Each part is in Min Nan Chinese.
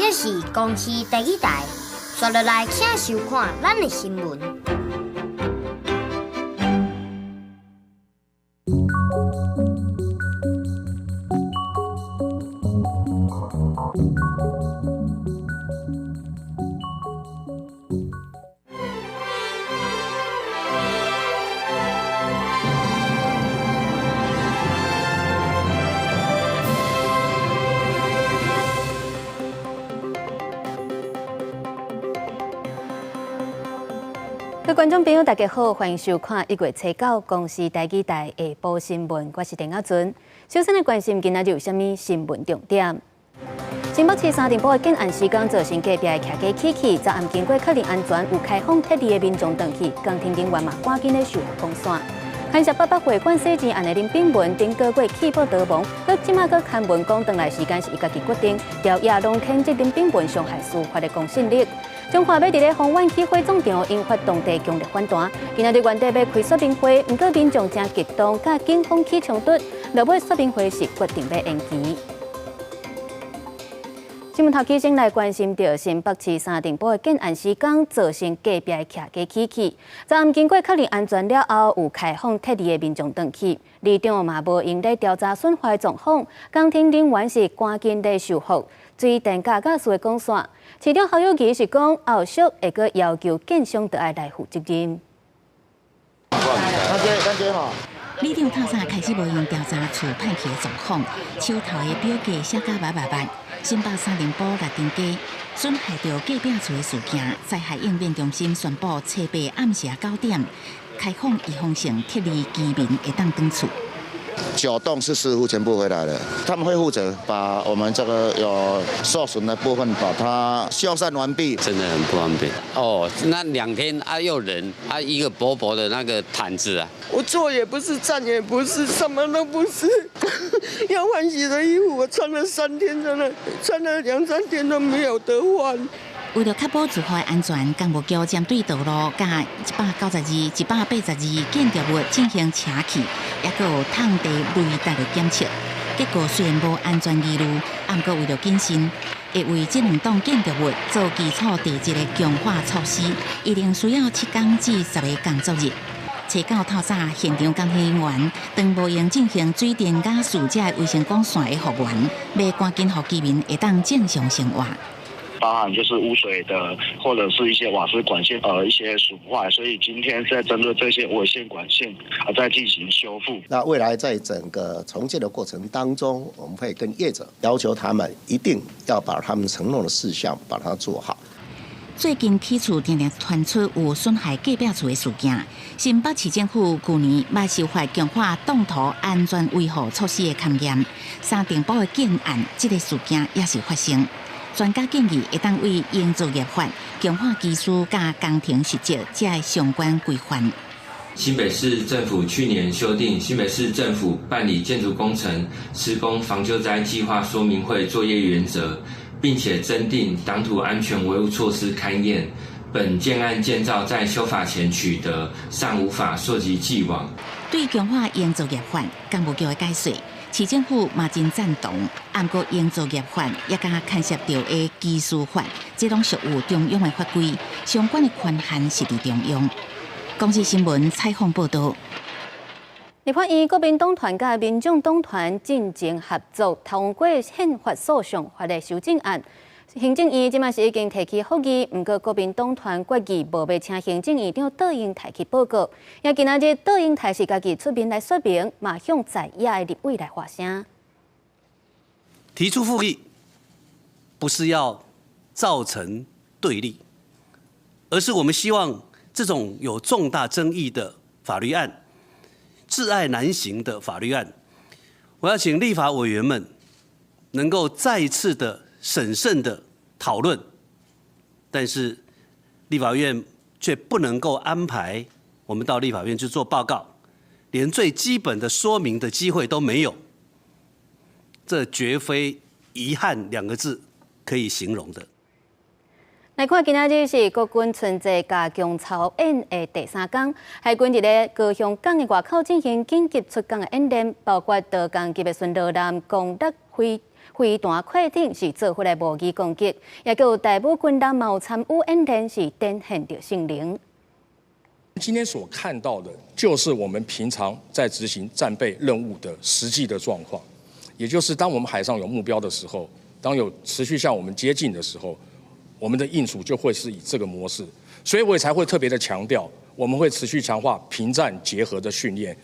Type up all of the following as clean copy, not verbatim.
這是公視第一台，紲落來請收看咱的新聞。各位觀眾朋友，大家好，歡迎收看一月初九公視台語台下晡新聞，我是鄧亞尊。首先來關心今仔日有啥物新聞重點？新北市三重埔的建案施工造成隔壁的徛家起去，昨暗經過確認安全，有開放撤離的民眾轉去，工程人員嘛趕緊咧修復管線。牽涉八八會館洗錢案的林秉文，頂個月棄保逃亡，閣這馬閣刊文講，轉來時間是伊家己決定，朝野攏譴責林秉文傷害司法的公信力。彰化欲佇咧豐原起火葬場引發當地強烈反彈，今仔日原地欲開說明會，毋過民眾誠激動，佮警方起衝突，落尾說明會是決定欲延期。新聞頭起先來關心著新北市三重埔的建案施工造成隔壁的徛家起去，昨暗經過確認安全了後，有開放撤離的民眾轉去，里長嘛無閒咧調查損壞狀況，工程人員是趕緊咧修復水電佮瓦斯的管線。市長侯友宜是講，後續會閣要求建商著愛來負責任。里長透早開始無閒調查厝歹去的狀況，手頭的表格寫甲密密密。新北三重埔六丁街損害著隔壁厝的事件，災害應變中心宣布，初八暗時9點開放預防性撤離居民會當轉厝。九棟是師傅全部回來了，他們會負責把我們這個有受損的部分把它修繕完畢。真的很不方便哦，那2天啊又冷啊，一個薄薄的那個毯子啊。我坐也不是，站也不是，什麼都不是。要換洗的衣服，我穿了3天，真的穿了兩三天都沒有得換。為著確保住戶的安全，工務局針對道路佮192、182建築物進行車去，抑閣有探地雷達的檢測。結果雖然無安全疑慮，毋過為著謹慎，會為這兩棟建築物做基礎地質的強化措施，一定需要7工至10個工作日。初九透早，現場工程人員當無閒進行水電瓦斯這維生管線的復原，欲趕緊予居民會當正常生活。包含就是污水的，或者是一些瓦斯管線，一些損壞，所以今天在針對這些違線管線啊，在進行修復。那未來在整個重建的過程當中，我們會跟業者要求他們一定要把他們承諾的事項把它做好。最近起厝定定傳出有損害隔壁厝的事件，新北市政府舊年嘛修法強化擋土安全維護措施的勘驗，三重埔的建案這個事件也是發生。專家建議，會當為營造業法強化技術佮工程實績這相關規範。新北市政府去年修訂《新北市政府辦理建築工程施工防救災計劃說明會作業原則》，並且增訂擋土安全維護措施勘驗。本建案建造在修法前取得，尚無法溯及既往。對強化營造業法，工務局的解說，市政府嘛真贊同。毋過營造業法也佮牽涉著的技術法，這攏屬於中央的法規，相關的權限是佇中央。公視新聞採訪報導。立法院國民黨團佮民眾黨團進前合作通過憲法訴訟法的修正案。行政院這馬是已經提起覆議，毋過國民黨團決議無欲請行政院長杜英台去報告。也今仔日杜英台是家己出面來說明，嘛向在野的立委來發聲。提出覆議，不是要造成對立，而是我們希望這種有重大爭議的法律案、窒礙難行的法律案，我要請立法委員們能夠再次的審慎的討論，但是立法院卻不能夠安排我們到立法院去做報告，連最基本的說明的機會都沒有，這絕非遺憾兩個字可以形容的。來看今仔日是國軍春節佮強操演的第三工，海軍佇咧高雄港的外口進行緊急出港的演練，包括導彈級的巡邏艦、攻擊飛飛彈快艇是做伙來模擬攻擊，也閣有大武軍人嘛有參與演練，是展現著性能。今天所看到的，就是我們平常在執行戰備任務的實際的狀況，也就是當我們海上有目標的時候，當有持續向我們接近的時候，我們的應處就會是以這個模式，所以我也才會特別的強調，我們會持續強化平戰結合的訓練。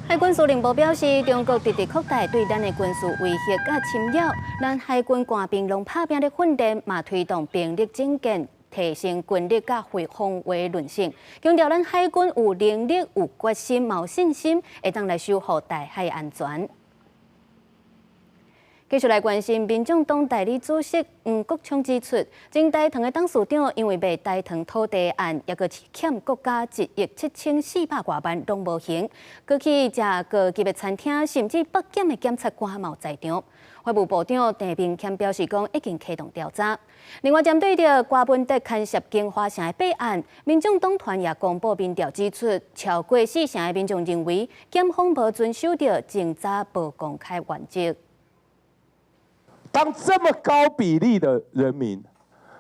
海軍司令部表示，中國直直擴大對咱的軍事威脅佮侵擾，咱海軍官兵攏拍拚咧訓練，嘛推動兵力整建，提升軍力佮防衛韌性，強調咱海軍有能力、有決心、有信心，會當來守護台海安全。繼續來關心，民眾黨代理主席黃國昌指出，前大唐的董事長因為賣大唐土地案，抑閣欠國家1億7400外萬攏無還，閣去食高級的餐廳，甚至北檢的檢察官嘛在場。法務部長鄭明謙表示講，已經啟動調查。另外，針對著柯文哲牽涉京華城的弊案，民眾黨團也公布民調指出，超過四成的民眾認為檢方無遵守著偵查無公開原則。當這麼高比例的人民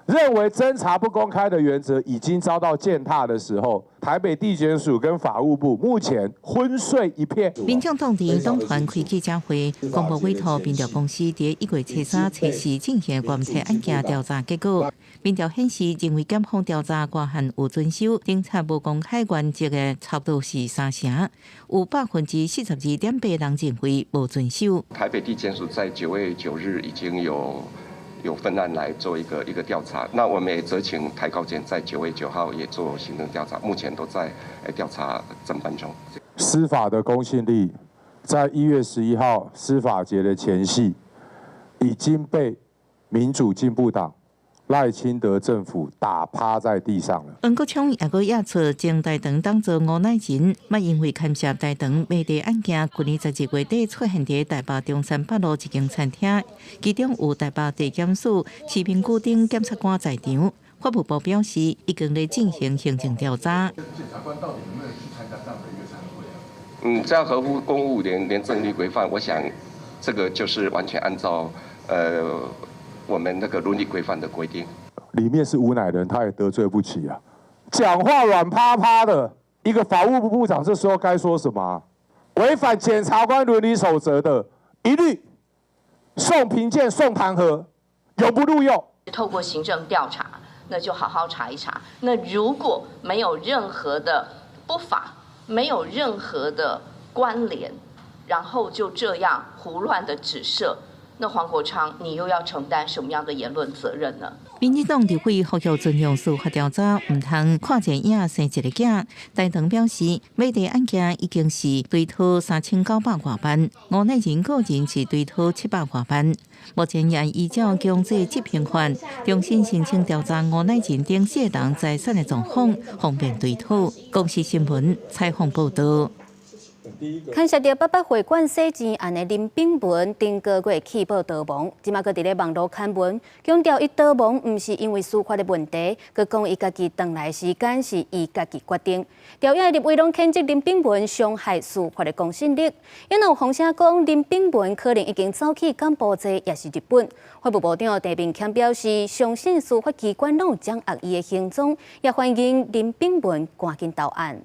認為偵查不公開的原則已經遭到踐踏的時候，台北地檢署跟法務部目前昏睡一片。民眾黨黨團開記者會，公布委託民調公司佇1月初3、初四進行觀察案件調查結果。民調顯示，認為檢方調查過案有遵守偵查無公開原則的，差不多是三成，有42.8%人認為無遵守。台北地檢署在9月9日已經有分案來做一個調查，那我們也責請台高檢在9月9號也做行政調查，目前都在調查偵辦中。司法的公信力，在1月11號司法節的前夕，已經被民主進步黨賴清德政府打趴在地上了。黃國昌也閣指出，前大唐董座吳乃仁，嘛因為牽涉大唐賣地案件，去年12月底出現佇台北中山北路一間餐廳，其中有台北地檢署徐明舉等檢察官在場。法務部表示，已經咧進行行政調查。檢察官到底有沒有去參加這樣的一個餐會啊？嗯，這樣合乎公務廉政律規範，我想這個就是完全按照我們那個倫理規範的規定。裡面是吳乃仁，他也得罪不起啊！講話軟趴趴的一個法務部部長，這時候該說什麼？違反檢察官倫理守則的，一律送評鑑、送彈劾，永不錄用。透過行政調查，那就好好查一查。那如果沒有任何的不法，沒有任何的關聯，然後就這樣胡亂的指涉。那黃國昌，你又要承擔什麼樣的言論責任呢？民進黨立委呼籲尊重司法調查，毋通看一個影生一个囝。大唐表示，賣地案件已經是追討3900外萬，吳乃仁個人是追討700外萬。目前也依照強制執行法，重新申請調查吳乃仁等四人財產的狀況，方便追討。公視新聞採訪報導。牽涉著八八會館洗錢案的林秉文，頂個月棄保逃亡，這馬閣佇咧網路刊文，強調伊逃亡毋是因為司法的問題，閣講伊家己轉來時間是伊家己決定。朝野立委攏譴責林秉文傷害司法的公信力，也有風聲講林秉文可能已經走去柬埔寨，抑是日本。法務部長鄭明謙表示，相信司法機關攏有掌握伊的行蹤，也歡迎林秉文趕緊到案。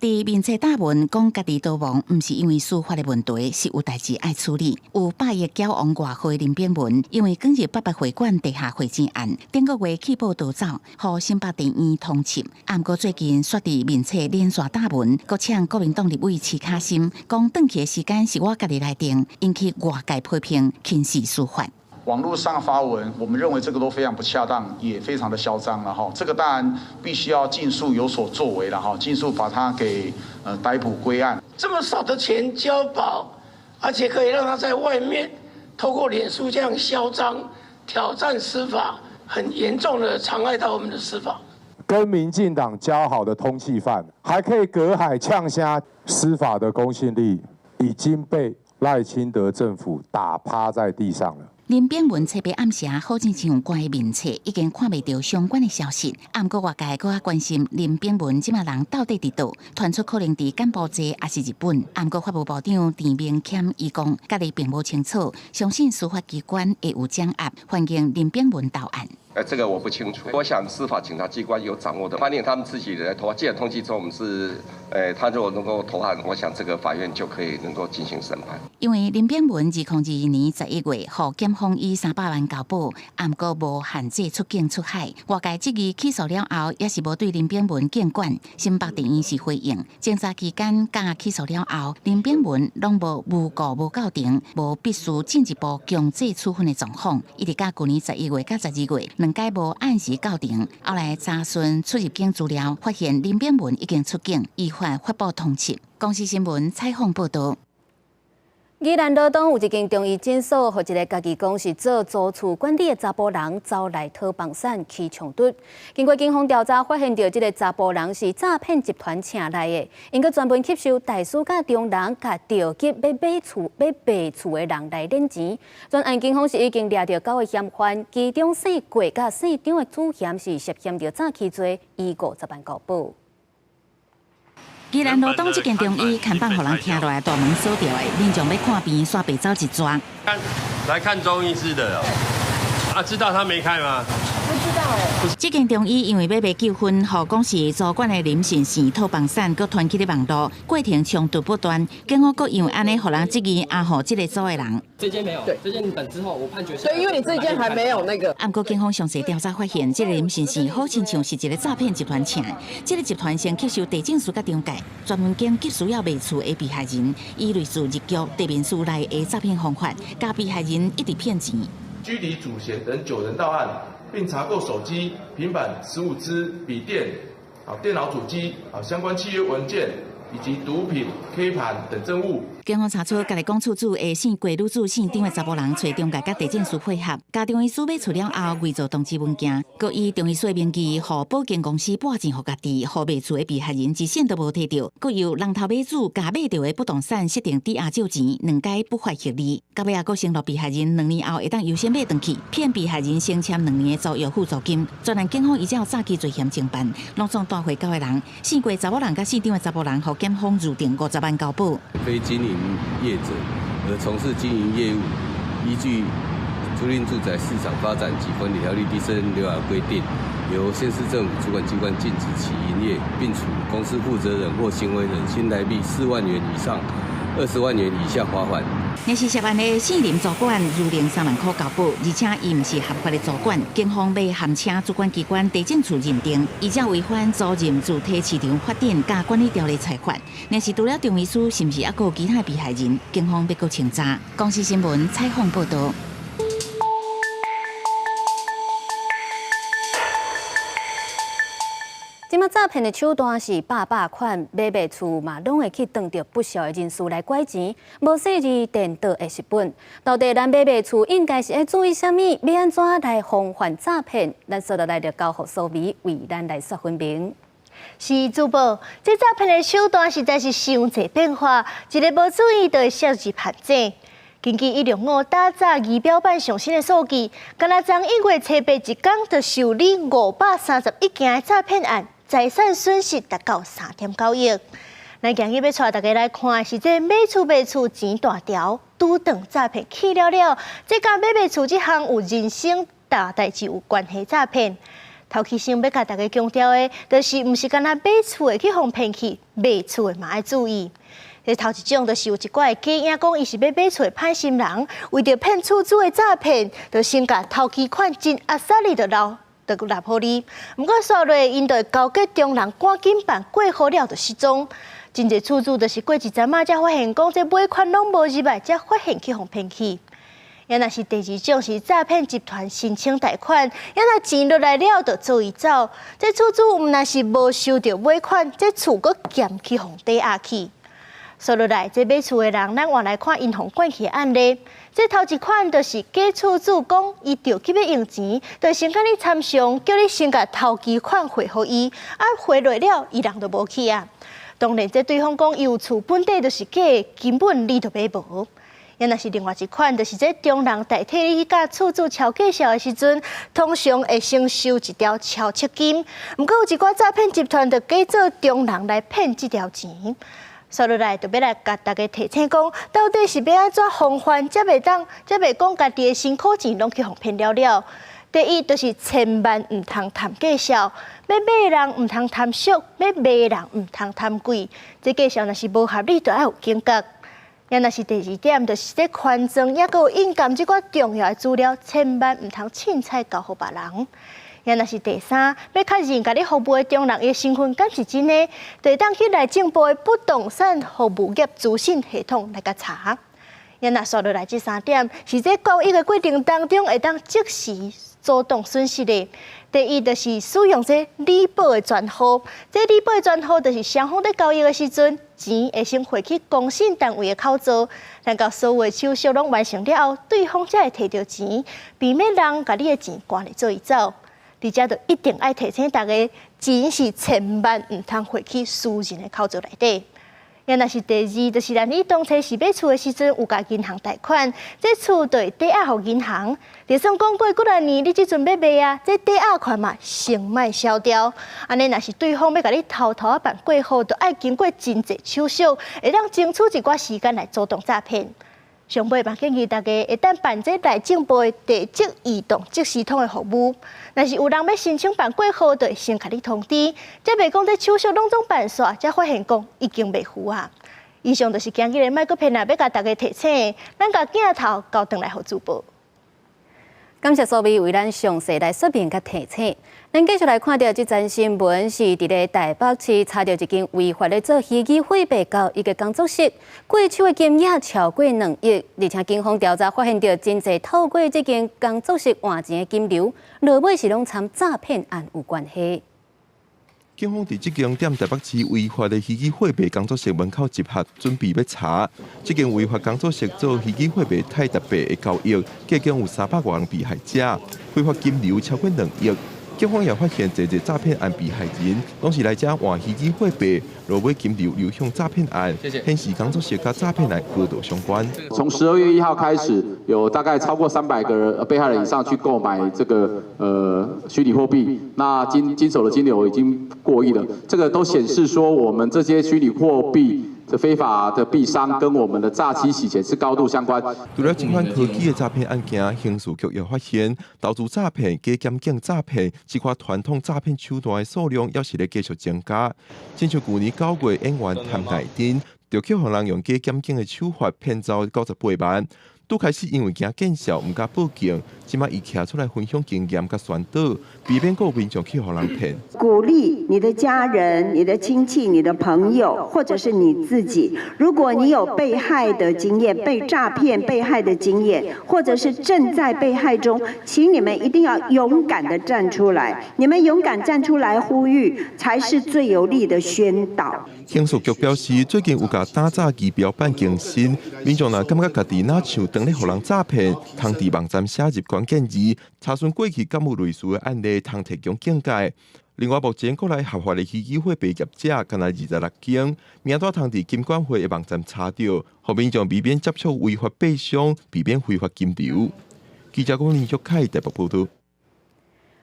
佇面冊貼文講，家己逃亡毋是因為司法的問題，是有代誌愛處理。有百億繳王外號的林秉文，因為捲入八八會館地下匯錢案，頂個月棄保逃走，予新北地院通緝。毋過最近煞佇面冊連續貼文，閣嗆國民黨立委徐巧芯，講轉去的時間是我家己來定，引起外界批評，輕視司法。網絡上發文，我們認為這個都非常不恰當，也非常的囂張了哈。這個當然必須要盡速有所作為了哈，盡速把他給逮捕歸案。這麼少的錢交保，而且可以讓他在外面透過臉書這樣囂張挑戰司法，很嚴重的妨礙到我們的司法。跟民進黨交好的通緝犯，還可以隔海嗆聲，司法的公信力已經被賴清德政府打趴在地上了。林秉文冊八暗時好親像關面冊，已經看袂著相關的消息。毋過外界閣較關心林秉文這馬人到底佇佗，傳出可能佇柬埔寨抑是日本。毋過法務部長陳明謙伊講，家己並無清楚，相信司法機關會有掌握，歡迎林秉文到案。這個我不清楚。我想司法警察機關有掌握的，歡迎他們自己來投案。既然通緝中，我們是，他如果能夠投案，我想這個法院就可以能夠進行審判。因為林秉文2022年11月，予檢方以300萬交保，毋過無限制出境出海。外界質疑起訴了後，也是無對林秉文檢管。新北地院是回應，偵查期間佮起訴了後，林秉文攏無誣告無構成，無必須進一步強制處分的狀況。一直到舊年11月佮12月，兩擺無按時到庭。後來查詢出入境資料，發現林秉文已經出境，依法發布通緝。公視新聞採訪報導。宜蘭羅東有一間中醫診所，予一个家己講是做租厝管理的查埔人走來討房產起衝突。經過警方調查，發現著這个查埔人是詐騙集團請來的，𪜶閣專門吸收大師佮中人，共著急欲買厝、欲賣厝的人來領錢。全案警方是已經掠著九个嫌犯，其中姓郭佮姓張的主嫌是涉嫌著詐欺罪，以50萬交保。宜蘭羅東這間中醫看板，予人聽落來大門鎖著的，民眾欲看病，煞白走一逝。來看中醫師的，啊，知道他沒開嗎？不知道欸。這間中醫因為欲賣糾紛，予講是租管的林姓姓討房產，閣傳起咧網路，過程衝突不斷。警方閣因為按呢，予人質疑阿虎這个組的人。這間沒有，對，這間等之後我判決。對，因為你這間還沒有那個。毋過警方詳細調查發現，這个林姓姓好親像是一个詐騙集團請的。這个集團先吸收地政士佮中介，專門揀急需要賣厝的被害人，以類似入局地面師來的詐騙方法，共被害人一直騙錢。拘提主嫌等9人到案，並查扣手機、平板15支、筆電、電腦主機、相關契約文件以及毒品、K 盤等證物。警方查出，家己講厝主的姓郭女子姓張的查埔人，揣中介佮地政士配合，共中醫師買厝了後，偽造通知文件，閣以中醫師的名義，予保經公司撥錢予家己，予賣厝的被害人一仙都無提著，閣由人頭買主共買著的不動產設定抵押借錢，兩階不法獲利。到尾仔閣承諾被害人2年後會當優先買轉去，騙被害人先簽2年的租約付租金。專案警方依照詐欺罪嫌偵辦，攏總帶回九个人，姓郭查某人佮姓張的查埔人，予檢方預定50萬交保。非經營業者而從事經營業務，依據《租賃住宅市場發展及管理條例》第46條規定，由縣市政府主管機關禁止其營業，並處公司負責人或行為人新台幣4萬元以上20萬元以下罰款。若是涉案的姓林主管，預領3萬塊交保，而且伊毋是合法的主管，警方欲函請主管機關地政處認定，依照違反租賃住宅市場發展佮管理條例裁罰。若是除了中醫師，是毋是猶閣有其他被害人？警方欲閣清查。公視新聞採訪報導。這馬詐騙的手段是百百款，買賣厝嘛，攏會去當著不肖的人士來拐錢，無細膩顛倒會蝕本。到底咱買賣厝應該是愛注意啥物？欲按怎來防範詐騙？咱紲落來就交予蘇眉為咱來說分明。是主播，這詐騙的手段實在是傷濟變化，一个無注意就會陷入陷阱。根據165打詐儀表板上新的數據，敢若昨1月初八一工就受理531件的詐騙案。財產損失達到3.9億。咱今日欲帶大家來看，是這買厝賣厝錢大條，拄當詐騙去了了。這佮買賣厝這項有人生大代誌有關係詐騙。頭起先欲共大家強調的，就是毋是干焦買厝的去予騙去，賣厝的嘛愛注意。這頭一種就是有一寡假影講伊是欲買厝的歹心人，為著騙厝主的詐騙，就先共頭期款真阿薩利就留。就納予你，毋過紲落𪜶就會勾結中人，趕緊辦過戶了就失蹤。真濟厝主就是過一陣仔才發現，講這尾款攏無入來，才發現去予騙去。猶若是第二種是詐騙集團申請貸款，猶若錢落來了就做伊走。這厝主毋但是無收著尾款，這厝閣兼去予抵押去。紲落來，這買厝的人，咱換來看𪜶予拐去的案例。這頭一款就是假厝主講，伊著急欲用錢，就先共你參詳，叫你先共頭期款匯予伊，啊匯落了，伊人就無去啊。當然，這對方講伊有厝本底就是假的，根本你就買無。也若是另外一款，就是這中人代替你去佮厝主敲介紹的時陣，通常會先收一條超額金。毋過有一寡詐騙集團就假做中人來騙這條錢。煞落來，就欲來共大家提醒講，到底是欲按怎防範，才袂當，才袂講家己的辛苦錢攏去予騙了了。第一，就是千萬毋通貪介紹，欲買人毋通貪俗，欲賣人毋通貪貴。這介紹若是無合理，就愛有警覺。也若是第二點，就是這權狀，抑閣有印鑑這寡重要的資料，千萬毋通凊彩交予別人。也若是第三，欲確認共你服務的中人的身份敢是真的，就會當去內政部的不動產服務業資訊系統來共查。也若煞落來這三點，是這交易的過程當中會當即時阻擋損失的。第一，就是使用這履保的專戶，這履保的專戶就是雙方佇交易的時陣，錢會先匯去公信單位的口座，等到所有的手續攏完成了後，對方才會提著錢，避免人共你的錢趕來做伊走。佇遮就一定愛提醒大家，錢是千萬毋通匯去私人的口座內底。也若是第二，就是咱你當初是買厝的時陣有共銀行貸款，這厝就會抵押予銀行。就算講過幾若年，你這陣欲賣啊，這抵押權嘛先莫銷掉。按呢，若是對方欲共你偷偷仔辦過戶，就愛經過真濟手續，會當爭取一寡時間來阻擋詐騙。上尾嘛建議大家會當辦這內政部的地籍移動即時通的服務。若是有人欲申請辦過戶，就會先共你通知，才袂講這手續攏總辦煞，才發現講已經袂符啊。以上就是今日的莫閣騙啊，欲共大家提醒，咱共鏡頭交轉來予主播。感謝蘇美為咱詳細來說明佮提醒。咱繼續來看著這則新聞，是佇咧台北市查著一間違法咧做虛擬貨幣交易的工作室，過手的金額超過2億，而且警方調查發現著真濟透過這間工作室換錢的金流，落尾是攏參詐騙案有關係。警方佇這間踮台北市違法的虛擬貨幣工作室門口集合，準備欲查。這間違法工作室做虛擬貨幣泰達幣的交易，計共有300外人被害者，非法金流超過2億。警方也發現濟濟詐騙案被害人，攏是來遮換虛擬貨幣，落尾金流流向詐騙案，顯示工作室佮詐騙案高度相關。從12月1號開始，有大概超過300個被害人以上去購買這個虛擬貨幣，那經手的金流已經過億了。這個都顯示說，我們這些虛擬貨幣這非法的幣商跟我們的詐欺洗錢是高度相關。除了這款科技的詐騙案件，刑事局也發現投資詐騙、假檢警詐騙，這款傳統詐騙手段的數量也是咧繼續增加。親像舊年9月，演員譚乃珍就去予人用假檢警的手法騙走98萬。拄開始因為驚見笑，毋敢報警，這馬伊徛出來分享經驗佮宣導，避免閣有民眾去予人騙。鼓勵你的家人、你的親戚、你的朋友，或者是你自己，如果你有被害的經驗、被詐騙、被害的經驗，或者是正在被害中，請你們一定要勇敢的站出來。你們勇敢站出來呼籲，才是最有力的宣導。刑事局表示，最近有共打詐儀表板更新，民眾若感覺家己若像當咧予人詐騙，通佇網站寫入關鍵字，查詢過去敢有類似的案例，通提供見解。另外，目前國內合法的虛擬貨幣業者，敢若26間，名單通佇金管會的網站查著，予民眾避免接觸違法幣商，避免非法金流。記者郭林玉凱台北報導。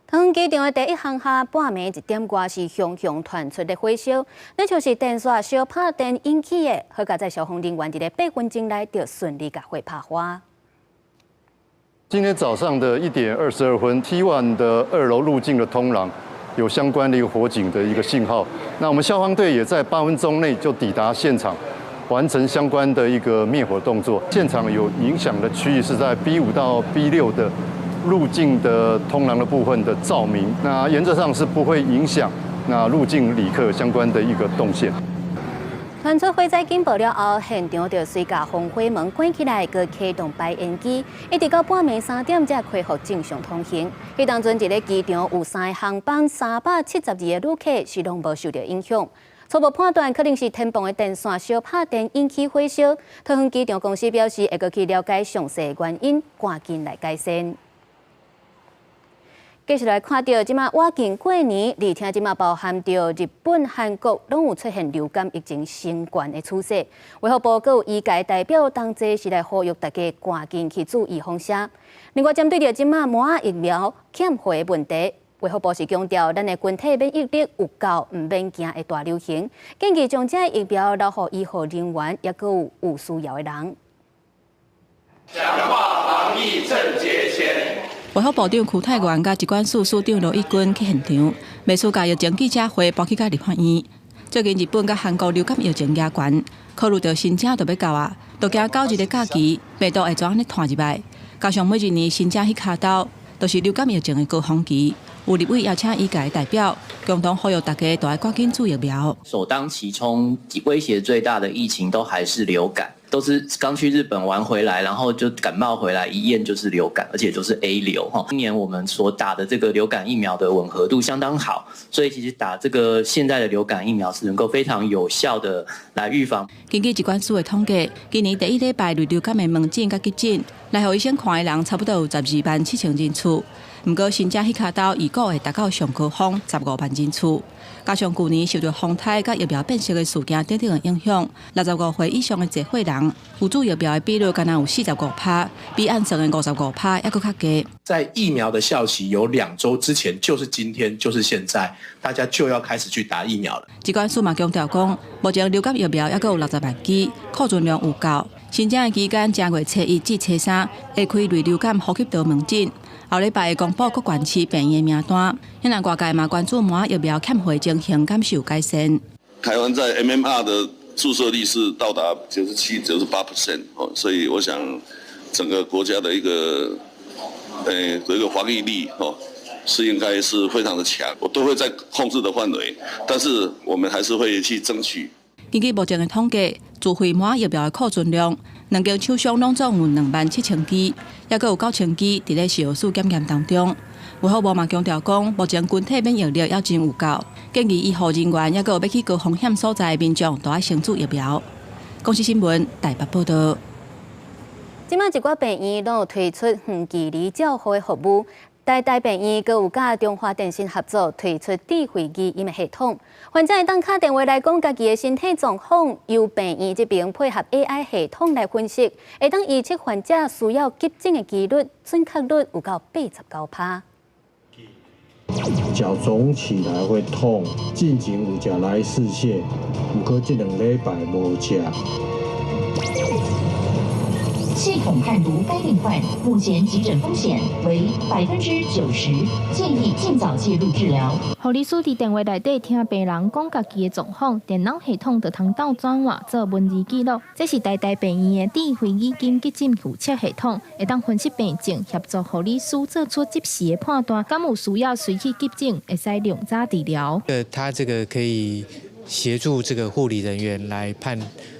桃園機場的第一航廈半暝一點外是熊熊傳出的火燒，那就是電線燒拍電引起的。好佳哉消防人員佇咧8分鐘內就順利共火拍花。今天早上的1點22分，T1 的2樓入境的通廊有相關的一個火警的一個信號。那我們消防隊也在8分鐘內就抵達現場，完成相關的一個滅火動作。現場有影響的區域是在 B5到 B6的入境的通廊的部分的照明，那原則上是不會影響那入境旅客相關的一個動線。傳出火災警報了後，現場就隨共防火門關起來，閣啟動排煙機，一直到半暝3點才恢復正常通行。彼當陣佇咧機場有三個航班372個旅客是攏無受著影響。初步判斷可能是天棚的電線燒拍電引起火燒。桃園機場公司表示，會閣去了解詳細原因，趕緊來改善。繼續來看著，這馬倚近過年，而且這馬包含著日本、韓國，攏有出現流感疫情升懸的趨勢。衛福部閣有醫界代表同齊是來呼籲大家趕緊去注預防射。另外，針對著這馬莫仔疫苗欠貨的問題，衛福部是強調，咱的群體免疫力有夠，毋免驚會大流行。建議將這疫苗留予醫護人員，抑閣有有需要的人。強化防疫鄭捷前。衛福部長邱泰源佮疾管署署長羅一鈞去現場，袂輸共疫情記者會搬去到立法院。最近日本佮韓國流感疫情嚴懸，考慮著新正就欲到啊，就驚九日的假期病毒會怎按呢傳入來。加上每一年新正彼跤晝，都是流感疫情的高峰期，有立委邀請醫界代表，共同呼籲大家都愛趕緊注疫苗。首當其衝，威脅最大的疫情都還是流感。都是剛去日本玩回來，然後就感冒回來，一驗就是流感，而且都是 A 流哈。今年我們所打的這個流感疫苗的吻合度相當好，所以其實打這個現在的流感疫苗是能夠非常有效的來預防。根據疾管署的統計，今年第一禮拜類流感的門診佮急診，來予醫生看的人差不多有127,000人次。毋過新正彼跤晝預估會達到上高峰15萬人次。加上舊年受著風颱佮疫苗變色的事件等等的影響，65歲以上的濟歲人有注疫苗的比率，敢若有45%，比按算的55%猶閣較低。在疫苗的效期有2週之前，就是今天，就是現在，大家就要開始去打疫苗了。疾管署嘛強調講，目前流感疫苗猶閣有60萬劑，庫存量有夠。新正的期間，正月初一至初三會開類流感呼吸道門診。後禮拜會公布各縣市病院的名單，現在外界嘛關注莫仔疫苗欠貨情形，敢是有改善。台灣在 MMR 的注射率是到達97、98% 哦，所以我想整個國家的一個這個防疫力哦，是應該是非常的強，我都會在控制的範圍，但是我們還是會去爭取。根據目前的統計，自費莫仔疫苗的庫存量，兩間廠商攏總有27,000劑，猶閣有9,000劑佇咧食藥署檢驗當中。衛福部嘛強調講，目前群體免疫力猶真有夠，建議醫護人員猶閣有欲去高風險所在的民眾，都愛先注疫苗。公視新聞台北報導。這馬一寡病院攏有推出遠距離照護的服務。台大病院閣有佮中華電信合作推出智慧語音的系統，患者會當敲電話來講家己的身體狀況，由病院這邊配合 AI 系統來分析，會當預測患者需要急診的幾率，準確率有到89%。腳腫起來會痛，進前有食來氏瀉，毋過這2禮拜無食。系統判讀該病患目前急診風險為90%，建議盡早介入治療。護理師佇電話內底聽病人講家己的狀況，電腦系統就通鬥轉換做文字記錄。這是台大病院的智慧語音急診預測系統，會當分析病症，協助護理師做出即時的判斷，敢有需要隨去急診，會使量早治療。他這個可以協助這個護理人員來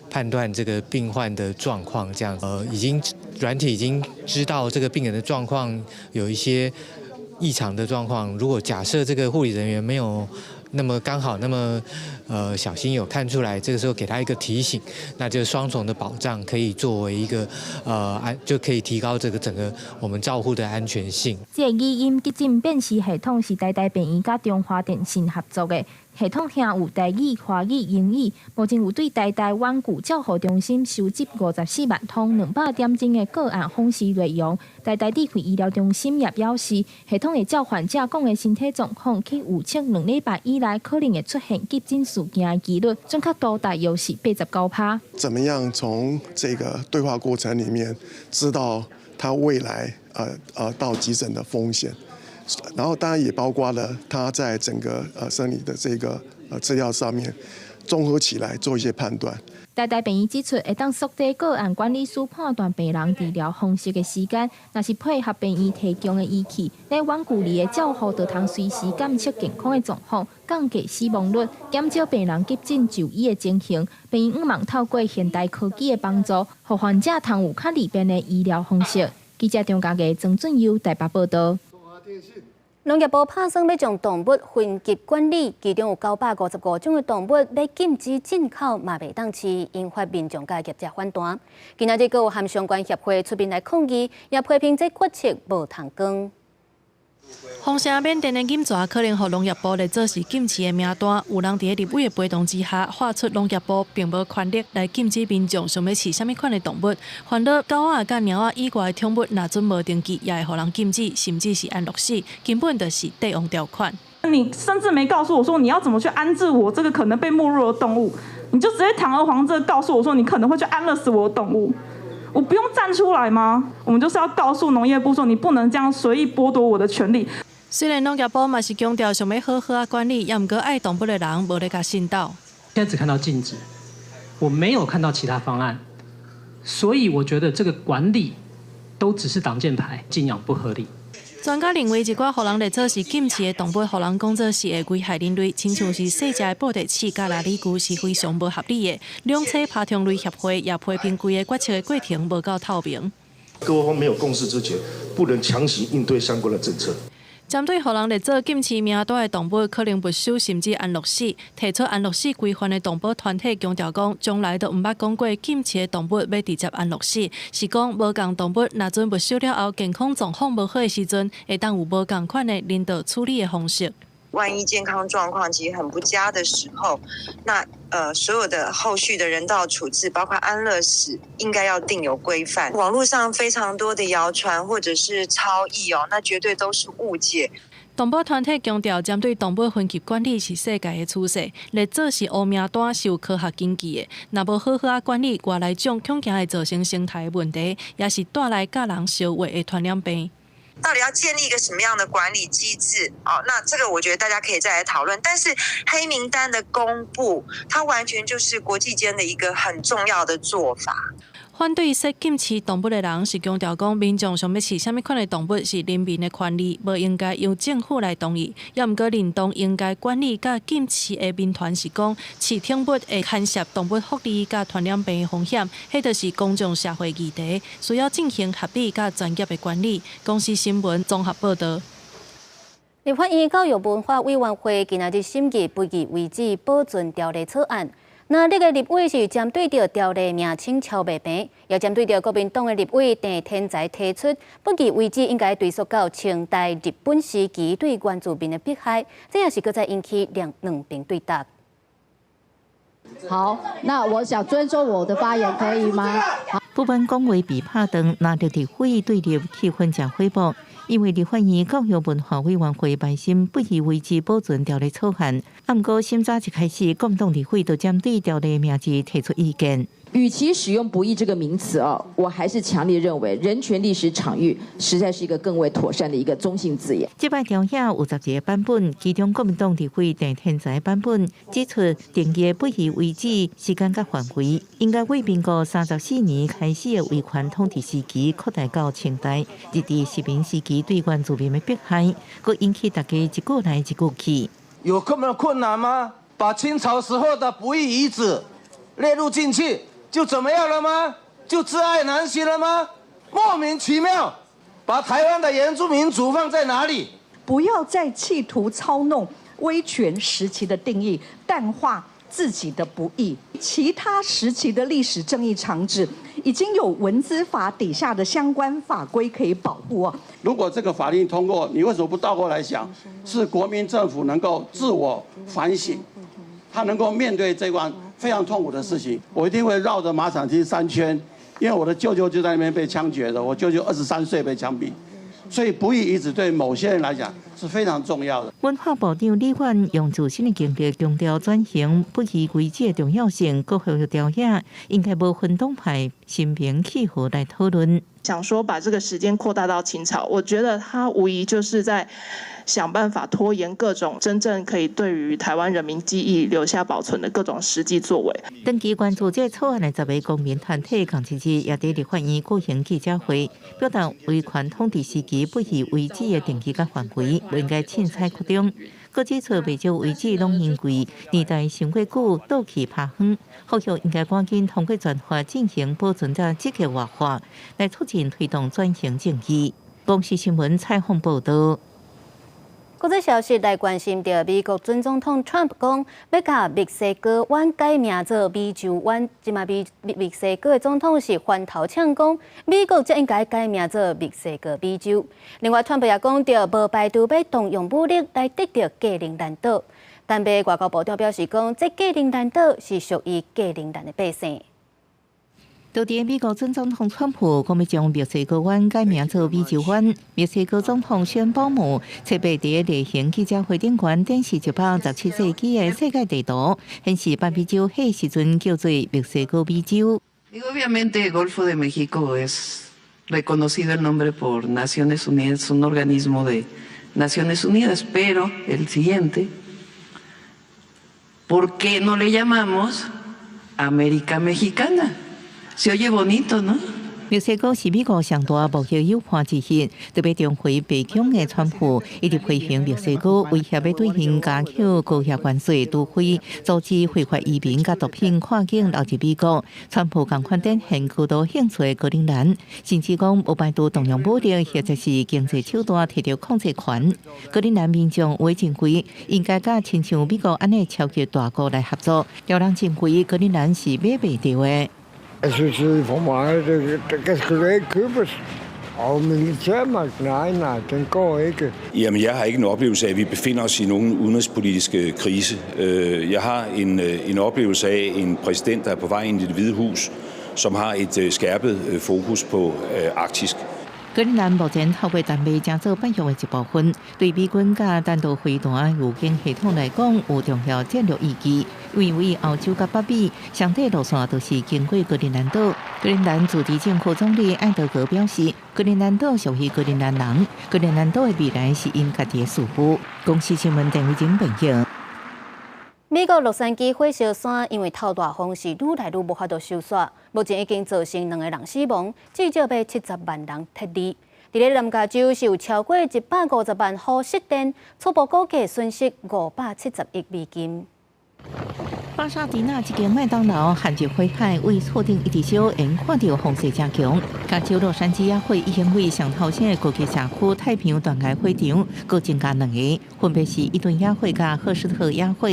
判斷這個病患的狀況，這樣，已經軟體已經知道這個病人的狀況有一些異常的狀況。如果假設這個護理人員沒有那麼剛好那麼小心有看出來，這個時候給他一個提醒，那就雙重的保障，可以作為一個安就可以提高這個整個我們照護的安全性。這個語音急診辨識系統是台大病院佮中華電信合作的。系統聽有台語、華語、英語，目前有對台大遠距照護中心收集54萬通200點鐘的個案訪視內容。台大智慧醫療中心也表示，系統會照患者講的身體狀況去預測2禮拜以內可能會出現急診事件的幾率，準確度大約是89%。怎麼樣從這個對話過程裡面知道他未來到急診的風險？然後當然也包括了他在整個生理的這個資料上面綜合起來做一些判斷。台大病院指出，會當縮短個案管理師判斷病人治療方式的時間，若是配合病院提供的儀器，咧遠距離的照護，就通隨時監測健康的狀況，降低死亡率，減少病人急診就醫的情形。病院向望透過現代科技的幫助，予患者通有較利便的醫療方式。記者張家傑、曾俊佑台北報導。農業部拍算欲將動物分級管理，其中有955種的動物欲禁止進口，嘛袂當飼，引發民眾佮業者反彈。今仔日閣有和相關協會出面來抗議，也批評這決策無通光。豐城緬甸的錦蛇可能予農業部列做是禁飼的名單，有人佇咧立委的陪同之下，喊出農業部並無權力來禁止民眾想欲飼啥物款的動物。煩惱狗仔佮貓仔以外的寵物，若準無登記，也會予人禁止，甚至是安樂死，根本就是帝王條款。你甚至沒告訴我說你要怎麼去安置我這個可能被沒入的動物，你就直接堂而皇之告訴我說你可能會去安樂死我的動物。我不用站出來嗎？我們就是要告訴農業部說，你不能這樣隨意剝奪我的權利。雖然農業部嘛是強調想欲好好仔管理，也毋過愛動物的人無咧共信鬥。現在只看到禁止，我沒有看到其他方案，所以我覺得這個管理都只是擋箭牌，禁養不合理。專家認為，一寡予人列做是禁飼的動物，予人講做是會危害人類，親像是細隻的布袋鼠佮蜊仔龜是非常無合理的。兩棲爬蟲類協會也批評規个決策的過程無夠透明。各方沒有共識之前，不能強行應對相關的政策。針對予人列做禁飼名單的動物，可能沒收甚至安樂死。提出安樂死規範的動保團體強調講，從來都毋捌講過禁飼的動物欲直接安樂死，是講無仝動物若準沒收了後，健康狀況無好的時陣，會當有無仝款的人道處理的方式。萬一健康狀況其實很不佳的時候，那所有的後續的人道處置，包括安樂死，應該要定有規範。網絡上非常多的謠傳或者是超譯哦，那絕對都是誤解。動保團體強調，針對動物分級管理是世界的趨勢，列做是烏名單是有科學根據的。若無好好仔管理，外來種恐驚會造成生態問題，也是帶來佮人相話的傳染病。到底要建立一個什麼樣的管理機制？哦，那這個我覺得大家可以再來討論。但是黑名單的公布，它完全就是國際間的一個很重要的做法。反對設禁飼動物的人是強調講，民眾想欲飼啥物款的動物是人民的權利，無應該由政府來同意。也毋過認同應該管理佮禁飼的民團是講，飼寵物會牽涉動物福利佮傳染病的風險，彼就是公眾社會議題，需要進行合理佮專業的管理。公視新聞綜合報導。立法院教育文化委員會今仔日審議不義遺址保存條例草案。那這個立委是針對著條例名稱超袂平，也針對著國民黨的立委鄭天才提出，不義遺址應該追溯到清代日本時期對原住民的迫害，這也是閣再引起兩邊對答。好，那我想尊重我的發言，可以嗎？不管講話被拍斷，藍綠立委對立氣氛誠火爆。因為立法院教育文化委員會辦審不義遺址保存條例草案，毋過審查一開始，國民黨立委就針對條例名字提出意見。與其使用不義這個名詞啊，我還是強烈認為人權歷史場域實在是一個更為妥善的一個中性字眼。這擺條例有12個版本，其中國民黨立委鄭天才版本指出，定義不義遺址時間佮範圍，應該為民國34年開始的威權統治時期擴大到清代，日治殖民時期對原住民的迫害，閣引起大家一句來一句去。有這麼困難嗎？把清朝時候的不義遺址列入進去？就怎麼樣了嗎？就窒礙難行了嗎？莫名其妙，把台灣的原住民族放在哪裡？不要再企圖操弄威權時期的定義，淡化自己的不義。其他時期的歷史正義場址，已經有文資法底下的相關法規可以保護哦。如果這個法令通過，你為什麼不倒過來想？是國民政府能夠自我反省，他能夠面對這關非常痛苦的事情，我一定會繞着馬場町3圈，因為我的舅舅就在那邊被槍決的，我舅舅23歲被槍斃，所以不義遺址對某些人來講是非常重要的。文化部長李遠用自身的經歷強調轉型不義遺址的重要性，閣呼籲條例應該無分黨派，心平氣和來討論。想說把這個時間擴大到清朝，我覺得他無疑就是在想辦法拖延各種真正可以對於台灣人民記憶留下保存的各種實際作為。長期關注這個草案的10個公民團體，仝一日也佇立法院舉行記者會，表達威權統治時期不義遺址的定義佮範圍，不應該凊彩擴張。閣指出，袂少遺址攏因為年代傷過久，倒去拋荒，呼籲應該趕緊通過專法進行保存佮積極活化，來促進推動轉型正義。公視新聞採訪報導。國際消息來關心著美國準總統川普講，欲共墨西哥灣改名做美洲灣。這馬墨西哥的總統是翻頭嗆講，美國才應該改名做墨西哥美洲。另外，川普也講著，無排除欲動用武力來得著格陵蘭島。丹麥外交部長表示講，這格陵蘭島是屬於格陵蘭的百姓。就佇美國準總統川普講欲將墨西哥灣改名做美洲灣，墨西哥總統宣布姆特別佇例行記者會頂懸展示117世紀的世界地圖，顯示北美洲彼時陣叫做墨西哥美洲。 Obviamente, Golfo de México es reconocido el nombre por Naciones Unidas, un organismo de Naciones Unidas, pero el siguiente, ¿por qué no le llamamos América Mexicana? Se oye bonito, ¿no? 墨西哥是美國上大貿易友伴之一，特別重回白宮的川普一直批評墨西哥威脅欲對𪜶加扣高額關稅，除非阻止非法移民佮毒品跨境流入美國。川普仝款展現高度興趣的格陵蘭，甚至講無排除動用武力或者是經濟手段提著控制權。格陵蘭民眾會認為應該佮親像美國按呢超級大國來合作，有人認為格陵蘭是買袂著的。 Jeg synes, det er for meget. Det kan sgu da ikke købes. Og militærmagt, nej, nej, den går ikke. Jamen, jeg har ikke en oplevelse af, at vi befinder os i nogen udenrigspolitisk krise. Jeg har en oplevelse af en præsident, der er på vej ind i Det Hvide Hus, som har et skærpet fokus på Arktisk. 格陵蘭目前透過丹麥成做北約的一部分，對美軍佮彈道飛彈預警系統來講有重要戰略意義。因為歐洲佮北美上短路線都是經過格陵蘭島。格陵蘭自治政府總理艾德格表示，格陵蘭島屬於格陵蘭人，格陵蘭島的未來是𪜶家己的事務。公視新聞鄧偉珍報道。美國洛杉磯火燒山因為透大風是愈來愈無法度收煞，目前已經造成兩個人死亡，至少欲70萬人撤離。佇咧南加州是有超過150萬戶失電，初步估計損失570億美金。巴沙迪納這間麥當勞陷入火海，為厝頂一直燒，緣看著風勢誠強。加州洛杉磯野火已經為上頭先的高級社區太平洋斷崖火場，閣增加兩个，分別是伊頓野火佮赫斯特野火。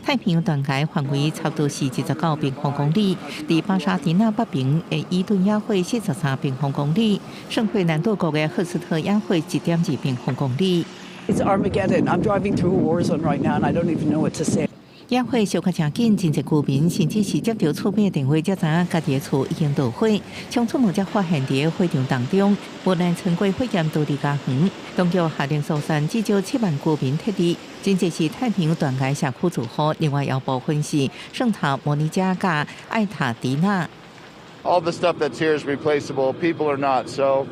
太平洋斷崖範圍差不多是29平方公里，佇巴沙迪納北邊的伊頓野火43平方公里，聖費南多國的赫斯特野火1.2平方公里。 It's Armageddon. I'm driving through a war zone right now, and I don't even know what to say. 野火燒較誠緊，真濟居民甚至是接著厝邊的電話才知影家己的厝已經著火。衝出門才發現佇个火場當中，無奈穿過火焰逃離家園，當局下令疏散至少7萬居民撤離。真濟是太平洋斷崖社區住戶，另外有部分是聖塔莫尼加佮艾塔迪納。 All the stuff that's here is replaceable. People are not. So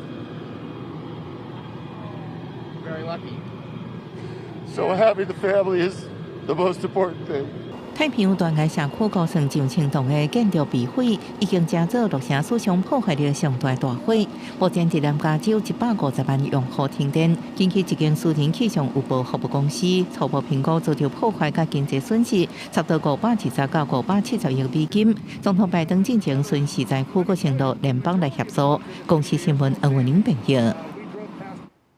very lucky. So having the family is the most important thing. 太平洋斷崖社區高層上千棟的建築被毀，已經成做洛城史上破壞力上大大火。目前佇南加州150萬用戶停電。根據一間私人氣象預報服務公司初步評估，遭著破壞佮經濟損失，差不多520到570億美金。總統拜登進前巡視災區，閣承諾聯邦來協助。公視新聞黃文玲編譯。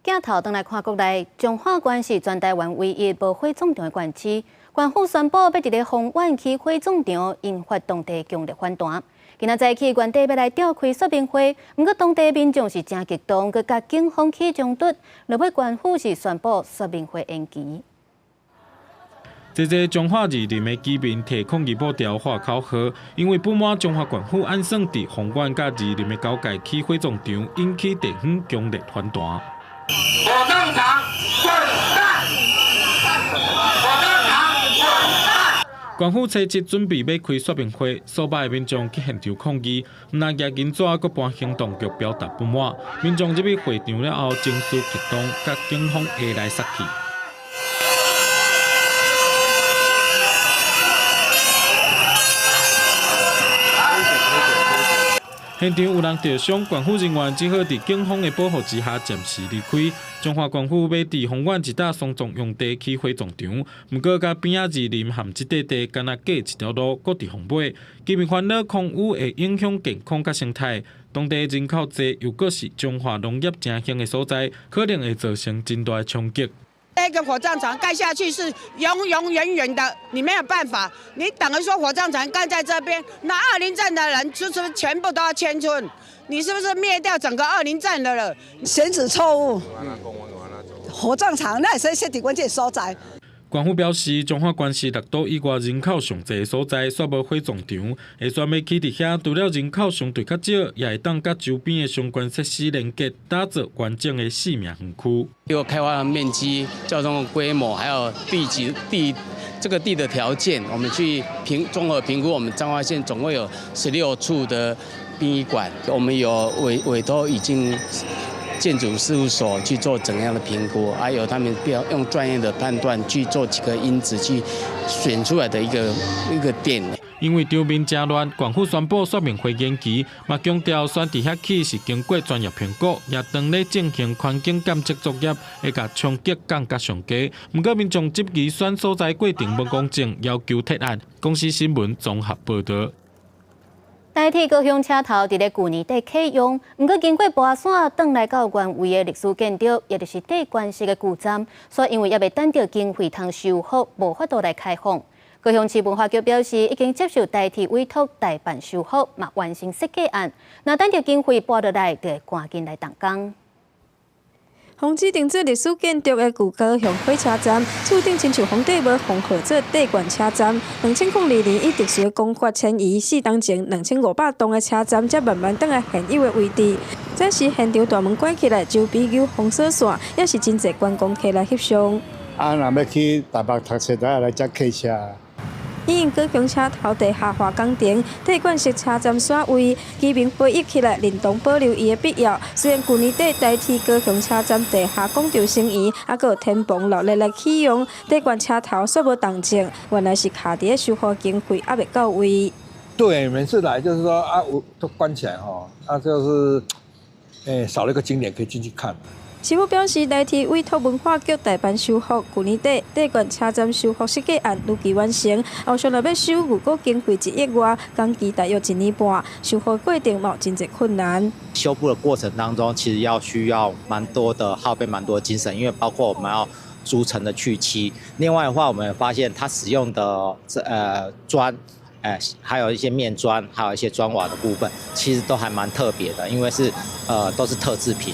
鏡頭轉來看國內，彰化縣是全台灣唯一無火葬場的縣市。縣府宣布欲佇咧豐原起火葬場，引發當地強烈反彈。今仔早起原底欲來召開說明會，毋過當地民眾是誠激動，閣佮警方起衝突，落尾縣府是宣布說明會延期。這個彰化二林的居民提抗議布條喊口號，因為不滿彰化縣府按算佇豐原佮二林的交界起火葬場，引起地方強烈反彈。火葬場滾蛋！火葬場滾蛋！縣府初七準備欲開說明會，數百个民眾去現場抗議，毋但舉銀紙，閣搬行動局表達不滿。民眾入去會場了後，情緒激動，佮警方下來殺去。現場有人著傷，縣府人員只好佇警方的保護之下暫時離開。彰化縣府欲佇豐原一搭喪葬用地起火葬場，毋過佮邊仔二林贁這塊地，干焦隔一條路，閣佇風尾。居民煩惱空污會影響健康佮生態，當地人口濟，又閣是彰化農業誠興的所在，可能會造成真大的衝擊。那個火葬場蓋下去是永永遠遠的，你沒有辦法。你等於說火葬場蓋在這邊，那二林鎮的人是不是全部都要遷村？你是不是滅掉整個二林鎮的了？選址錯誤，火葬場哪會使設佇阮這個所在。縣府表示，彰化縣是六都以外人口上濟的所在，煞無火葬場，下選欲起佇遐，除了人口相對較少，也會當佮周邊的相關設施連結，打造完整的生命園區。因為開發面積、交通的規模，還有地級地這個地的條件，我們去評綜合評估，我們彰化縣總共有16處的殯儀館，我們有委託已經建築事務所去做怎樣的評估，還有他們必要用專業的判斷去做幾個因子去選出來的一個一個點。因為場面誠亂，縣府宣布說明會延期，嘛強調選佇遐起是經過專業評估，也當咧進行環境監測作業，會共衝擊降甲上低。毋過民眾質疑選所在過程無公正，要求撤案。公視新聞綜合報導。台鐵高雄車頭佇咧舊年底啟用，毋過經過跋線轉來到原位的歷史建築，也就是帝冠式的舊站，所以因為猶未等著經費通修復，無法度來開放。高雄市文化局表示，已經接受台鐵委託代辦修復，嘛完成設計案，若等著經費撥落來，就會趕緊來動工。紅指定做歷史建築的舊高雄火車站，厝頂親像皇帝帽封號做帝冠車站。2002年以特殊的工法遷移，4冬前2500棟的車站才慢慢轉來現有的位置。這時現場大門關起來，周邊有封鎖線，也是真濟觀光客來翕相。啊，若欲去台北讀冊，都愛來遮客車。因高雄車頭地下化工程，帝冠式車站煞位，居民回憶起來，認同保留伊的必要。雖然舊年底台鐵高雄車站地下廣場成圓，猶閣有天棚落力來啟用，帝冠車頭煞無動靜，原來是卡佇咧修復經費猶未到位。對，每次來就是說啊，我都關起來吼，啊，就是，少了一個景點可以進去看。市府表示，台鐵委託文化局代辦修復，舊年底帝冠車站修復設計案如期完成。後續若欲修，預估經費1億外，工期大約一年半，修復過程嘛有真濟困難。修復的過程當中，其實要需要蠻多的耗費蠻多精神，因為包括我們要逐層的去漆。另外的話，我們發現它使用的這磚，還有一些面磚，還有一些磚瓦的部分，其實都還蠻特別的，因為是都是特製品。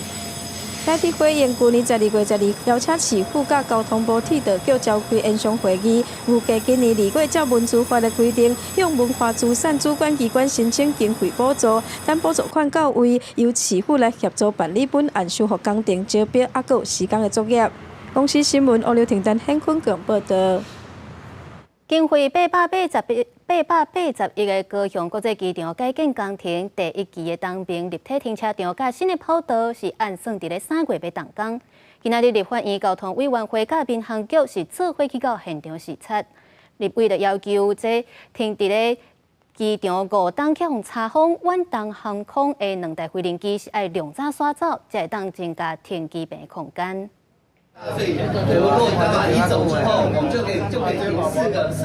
台鐵回應，舊年12月12，邀請市府佮交通部鐵道局召開研商會議，預計今年2月照文資法的規定，向文化資產主管機關申請經費補助，等補助款到位，由市府來協助辦理本案修復工程招標，猶閣有時間的作業。公視新聞歐劉婷丹顯坤強報導。經費881個高雄國際機場改建工程第一期的東爿立體停車場佮新的跑道是按算佇咧3月欲動工。今仔日立法院交通委員會佮民航局是做伙去到現場視察，立委就要求這停佇咧機場五冬去予查封遠東航空的兩台飛行機是愛量早徙走，才會當增加停機坪空間。所以，如果你走之後，我們就可以停四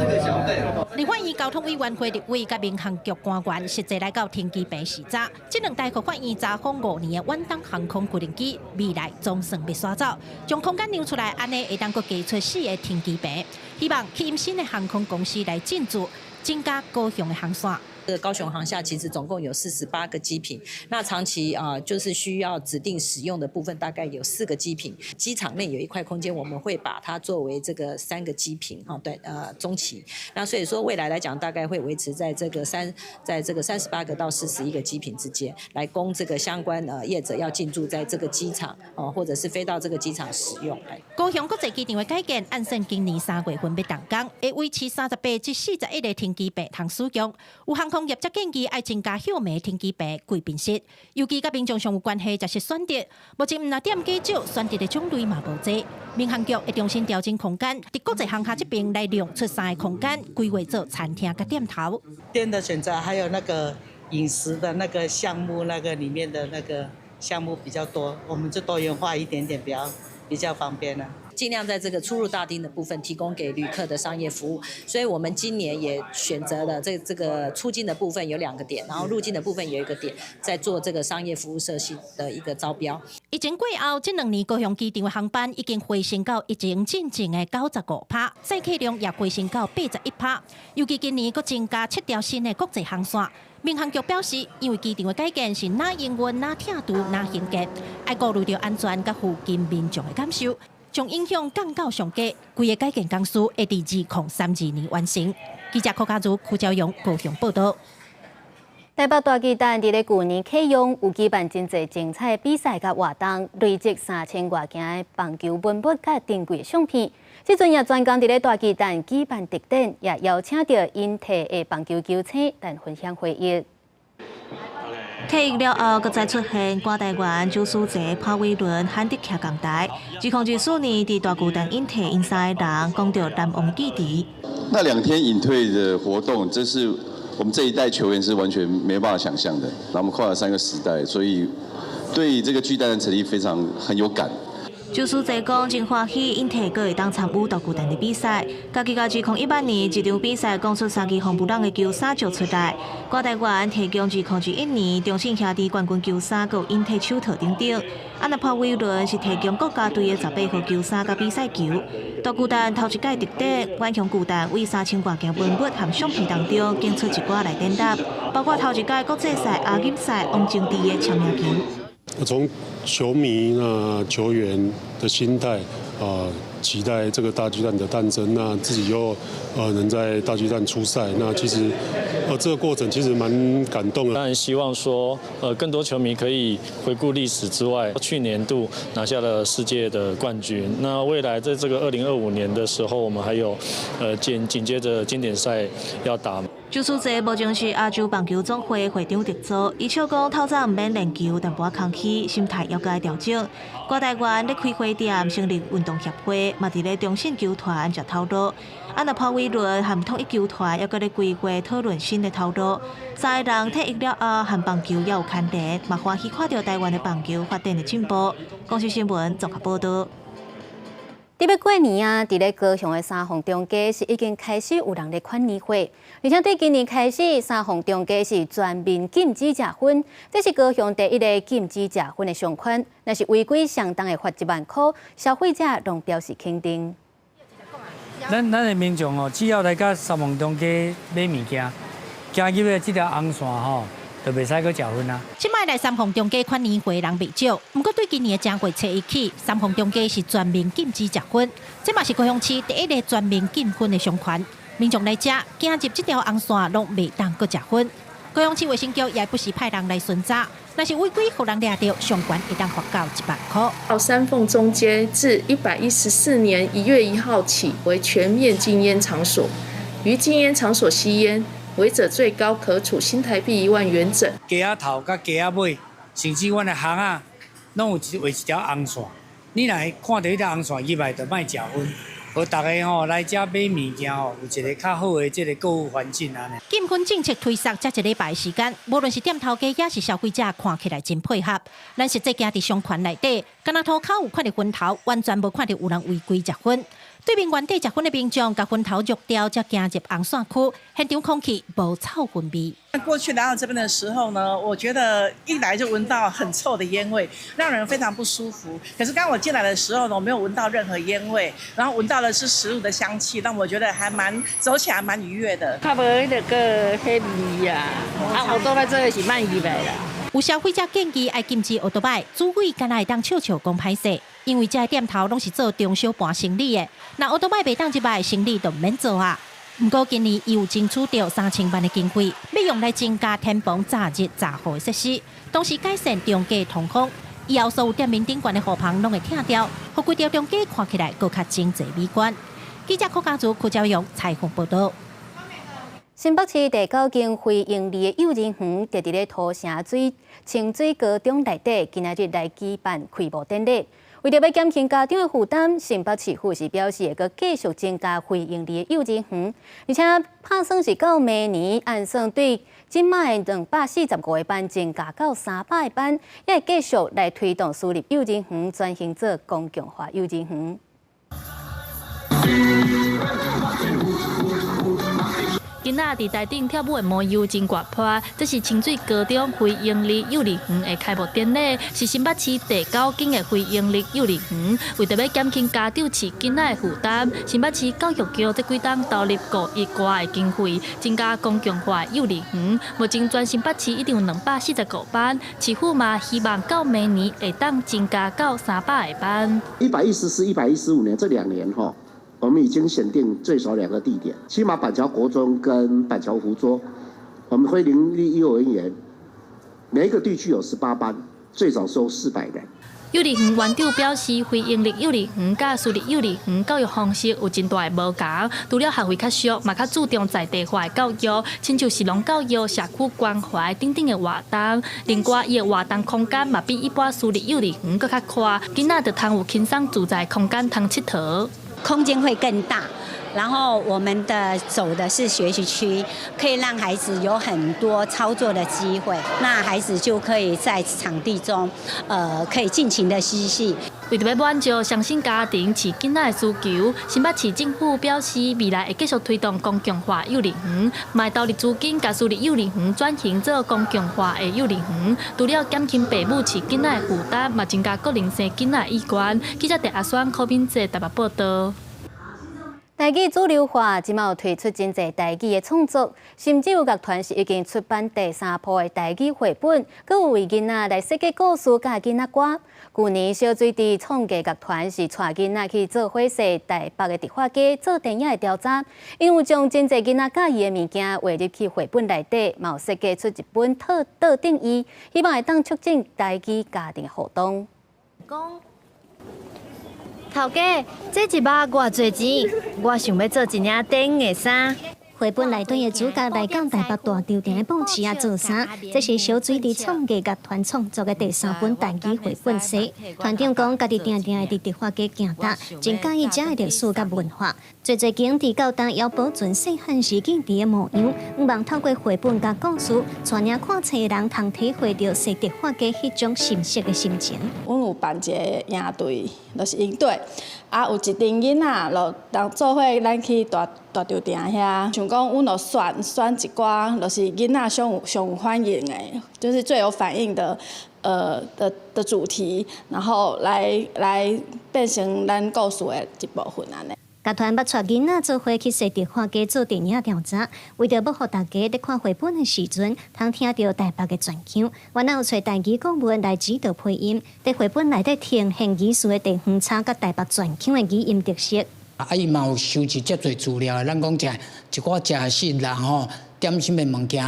個小費。立法院交通委員會立委佮民航局官員實際來到停機坪視察，這兩台予法院查封5年的遠東航空無人機，未來總算欲徙走，將空間讓出來，按呢會當閣加出四个停機坪，希望吸引新的航空公司來進駐，增加高雄的航線。這個高雄航廈其實總共有48個機坪，那長期啊就是需要指定使用的部分大概有四個機坪，機場內有一塊空間，我們會把它作為這個三個機坪，哈，對，中期。那所以說未來來講，大概會維持在這個38個到41個機坪之間，來供這個相關業者要進駐在這個機場，哦，或者是飛到這個機場使用。高雄國際機場的改建，按算今年3月份欲動工，會維持38至41個停機坪通使用。有航空業者建議愛增加歇暝停機坪貴賓室，尤其佮民眾上有關係，就是選擇。目前毋但店家少，選擇的種類嘛無濟。民航局會重新調整空間，佇國際航廈這邊來讓出三个空間，規劃做餐廳佮店頭。店的選擇，還有那個飲食的那個項目，那個裡面的那個項目比較多，我們就多元化一點點，比較方便啦。盡量在這個出入大廳的部分提供給旅客的商業服務，所以我們今年也選擇了這個出境的部分有兩個點，然後入境的部分有一個點，在做這個商業服務設施的一個招標。疫情過後，這2年高雄機場的航班已經回升到疫情進前的95%，載客量也回升到81%。尤其今年閣增加七條新的國際航線。民航局表示，因為機場的改建是哪營運、哪拆除、哪興建，愛顧慮著安全佮附近民眾的感受，將影響降到上低。規个改建工序會佇2032年完成。記者柯家如、柯昭勇高雄報道。台北大巨蛋佇咧舊年啟用，有舉辦真濟精彩比賽佮活動，累積3000外件的棒球文物佮珍貴相片。這陣也專工佇咧大巨蛋舉辦特展，也邀請著引退的棒球球星來分享回憶。退役了後，閣再出現郭台元、周書澤、潘威倫、漢德徛仝台。2024年，佇大巨蛋引退，𪜶三个人講著難忘記憶。那2天引退的活動，真是我們這一代球員是完全沒辦法想象的。那我們跨了三個時代，所以對這個巨蛋的成立非常很有感。周書澤講真歡喜，引退閣會當參與大巨蛋的比賽。家己共2018年一場比賽講出三支紅布朗的球衫借出來。郭台元提供2021年中信兄弟冠軍球衫，閣有引退手套等等。啊，若潘威倫是提供國家隊的18號球衫佮比賽球。大巨蛋頭一屆特展，遠雄巨蛋為3000外件文物和相片當中揀出一寡來展覽，包括頭一屆國際賽亞錦賽王貞治的簽名球。從球迷、那球員的心態啊，期待這個大巨蛋的誕生，那自己又能在大巨蛋出賽，那其實這個過程其實蠻感動的。當然希望說，更多球迷可以回顧歷史之外，去年度拿下了世界的冠軍。那未來在這個2025年的時候，我們還有緊接着經典賽要打。周書澤目前是亞洲棒球總會會長特助，伊笑講透早毋免練球，淡薄仔空虛，心態猶閣愛調整。郭台元咧開花店，成立運動協會，嘛佇咧中信球團食頭路。啊，若潘威倫和統一球團猶閣咧規劃討論新的頭路。三个人退役了後，和棒球猶有牽連，嘛歡喜看著台灣的棒球發展的進步。公視新聞綜合報道。佇欲過年啊，佇咧高雄的三鳳中街是已經開始有人咧款年貨，而且對今年開始，三鳳中街是全面禁止食薰，這是高雄第一个禁止食薰的商圈，若是違規相當會罰1萬箍，消費者攏表示肯定。咱的民眾哦，只要來到三鳳中街買物件，行入去這條紅線吼，就袂使閣食薰啊！這擺來三鳳中街款年貨人袂少，毋過對今年的正月初一起，三鳳中街是全面禁止食薰，這嘛是高雄市第一个全面禁薰的商圈。民眾來遮行入這條紅線，攏袂當閣食薰。高雄市衛生局也不時派人來巡查，若是違規予人掠著，上懸會當罰到1萬箍。到三鳳中街自114年1月1號起為全面禁菸場所，於禁菸場所吸菸，違者最高可處新台幣1萬元整。街仔頭佮街仔尾，甚至阮的巷仔，攏有一畫一條紅線。你若看著彼條紅線入來，就莫食薰，予逐家吼來遮買物件吼，有一个較好的這个購物環境按呢。禁薰政策推實才一禮拜時間，無論是店頭家抑是消費者，看起來真配合。咱實際行佇商圈內底，敢若塗跤有看著薰頭，完全無看著有人違規食薰。對面原地食薰的民眾，共薰頭揉掉，才行入紅線區，現場空氣無臭薰味。過去來到這邊的時候呢，我覺得一來就聞到很臭的煙味，讓人非常不舒服。可是剛我進來的時候呢，我沒有聞到任何煙味，然後聞到的是食物的香氣，讓我覺得還蠻走起來蠻愉悅的。較無彼个彼味啊，啊，歐多擺做的是慢入來啦。有消費者建議愛禁止歐多擺，主委敢若會當笑笑講歹勢，因為這个店頭攏是做中小盤生意的，若歐多擺袂當入來，生意就毋免做啊。毋過今年伊有爭取著3000萬的經費，欲用來增加天棚遮熱遮雨的設施，同時改善中街通風。以後所有店面頂懸的雨棚攏會拆掉，予規條中街看起來閣較整齊美觀。記者柯家祖、柯昭勇採訪報道。新北市第九間非營利的幼兒園，佇咧土城水清水高中內底，今仔日來舉辦開幕典禮。為著欲減輕家長的負擔，新北市府是表示會閣繼續增加非營利的幼兒園，而且拍算是到明年按算對這擺的245個班增加到300個班，也會繼續來推動私立幼兒園轉型做公共化幼兒園。囡仔佇台頂跳舞的模樣真活潑，這是清水高中非營利幼兒園的開幕典禮，是新北市第九間的非營利幼兒園。為著欲減輕家長飼囡仔的負擔，新北市教育局這幾冬投入5億外的經費，增加公共化幼兒園。目前全新北市已經有245班，市府嘛希望到明年會當增加到300個班。114、115年這2年吼。我們已經選定最少兩個地點，起碼板橋國中跟板橋湖桌，我們非營利幼兒園，每一個地區有18班，最少收400人。幼兒園園長表示，非營利幼兒園佮私立幼兒園教育方式有真大的無仝，除了學費較俗，嘛較注重在地化的教育，親像是農教育、社區關懷等等的活動。另外，伊的活動空間嘛比一般私立幼兒園閣較寬，囡仔就通有輕鬆自在空間通𨑨迌。空間會更大，然後我們的走的是學習區，可以讓孩子有很多操作的機會，那孩子就可以在場地中，可以盡情的嬉戲。為著欲滿足雙薪家庭飼囡仔的需求，新北市政府表示，未來會繼續推動公共化幼兒園，嘛會投入資金，共私立幼兒園轉型做公共化的幼兒園。除了減輕爸母飼囡仔的負擔，嘛增加個人生囡仔意願。記者鄭阿雙、柯敏哲台北報導。台語主流化，這馬有推出真濟台語的創作，甚至有樂團是已經出版第三部的台語繪本，閣有為囡仔來設計故事佮囡仔歌。舊年小水佇創藝樂團是帶囡仔去做伙踅台北的迪化街做電影的調查，𪜶有將真濟囡仔佮意的物件畫入去繪本內底，嘛有設計出一本套桌頂椅，希望會當促進台語家庭互動。頭家，這一百偌濟錢？我想欲做一領短的衫。繪本內底的主角來到台北大稻埕的布市仔做衫，這是小水佇創藝樂團創作的第三本台語繪本冊。團長講，家己定定會佇迪化街行踏，真佮意遮的歷史佮文化。濟濟間佇到今猶保存細漢時記佇的模樣，向望透過繪本佮故事，帶領看冊的人通體會著踅迪化街彼種深色的心情。阮有辦一个營隊，就是營隊，啊，有一陣囡仔，就當做伙咱去大大稻埕遐，想講阮就選選一寡，就是囡仔上有上有反應的，就是最有反應的，的主題，然後來變成咱故事的一部分按呢。樂團捌帶囡仔做伙去踅迪化街做電影調查，為著欲予大家佇看繪本的時陣，通聽著台北的傳腔。原來有揣台語顧問來指導配音，佇繪本內底呈現語詞的地方差佮台北傳腔的語音特色。啊，伊嘛有收集遮濟資料，咱講食一寡食食啦吼，點心的物件，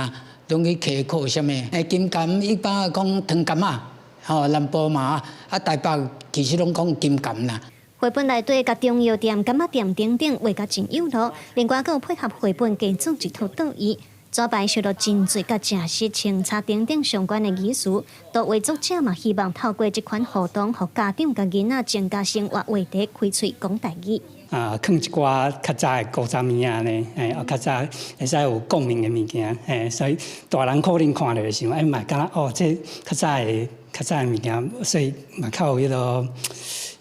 攏去稽考啥物？金柑一般講糖柑仔，吼，南部嘛，啊台北其實攏講金柑啦。繪本內底共中藥店、柑仔店等等畫甲真有路，另外閣有配合繪本加做一套桌椅，紙牌收錄真濟佮食食清茶等等相關的語詞。圖畫作者嘛希望透過這款活動，予家長佮囡仔增加生活話題，開喙講台語。啊，囥一寡較早的古早物仔呢，欸，較早會使有共鳴的物件，欸，所以大人可能看著會想，欸，嘛感覺哦，這較早的物件，所以嘛較有彼个